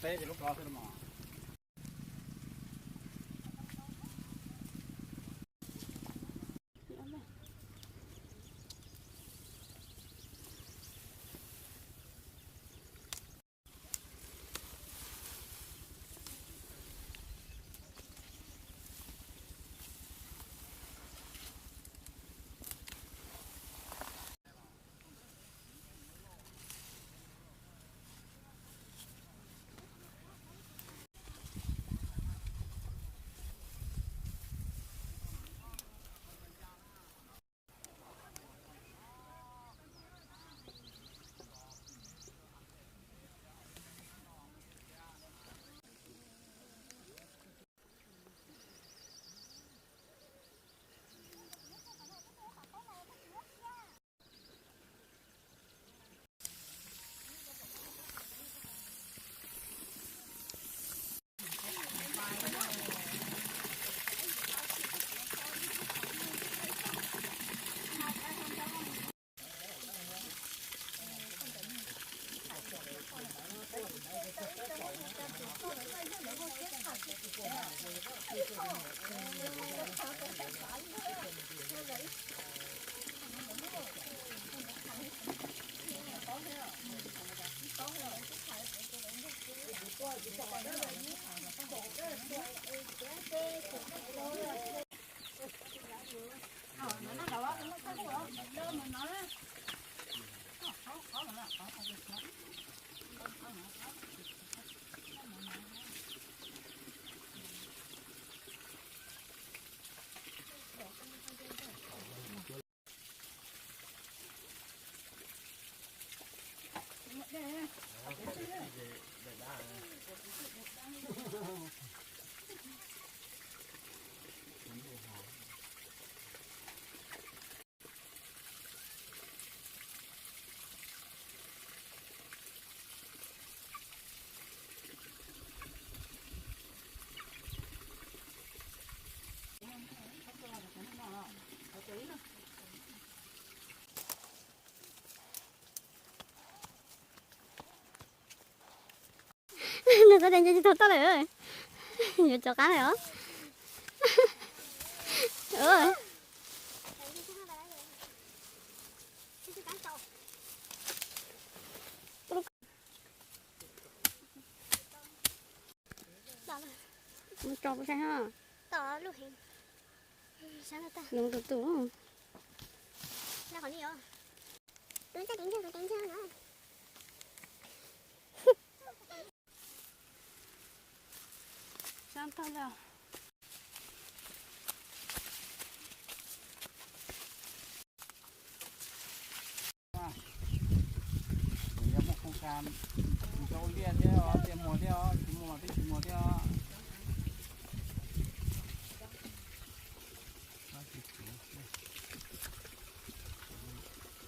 Peb ces lub plov xwb los mas. Nws txoj kev nce tsis tau toj lawm. Yuav rov qab lawm os. Mus tso kuv saib na. Nws tus tus. Sab tag lawm. Yog muaj khoom kas, mus rau liaj thiab os, liaj muag thiab os, tsis muag los twb tsis muag thiab os.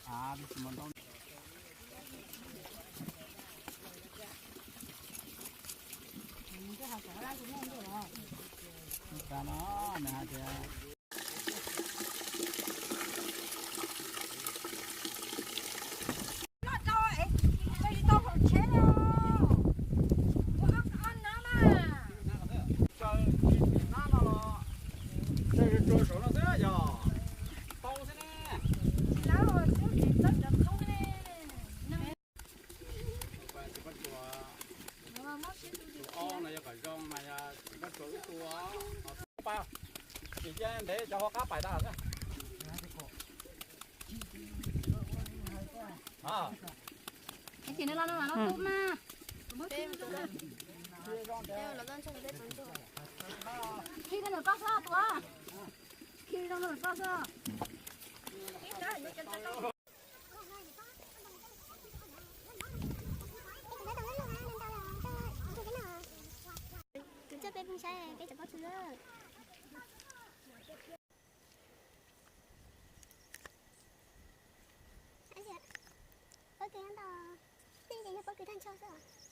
Av, twb tsis muag ntau. Cas no nws hais tias Tsis ntev cov ho qab pais tag lawm. Khi nws los no mas no tu mas. Khi nws koj xwb tua. Khi nws koj xwb. Kuv coj peb pheej saib peb cov pob kws. Pob kws ntau, tej yog pob kws tag nrho xwb.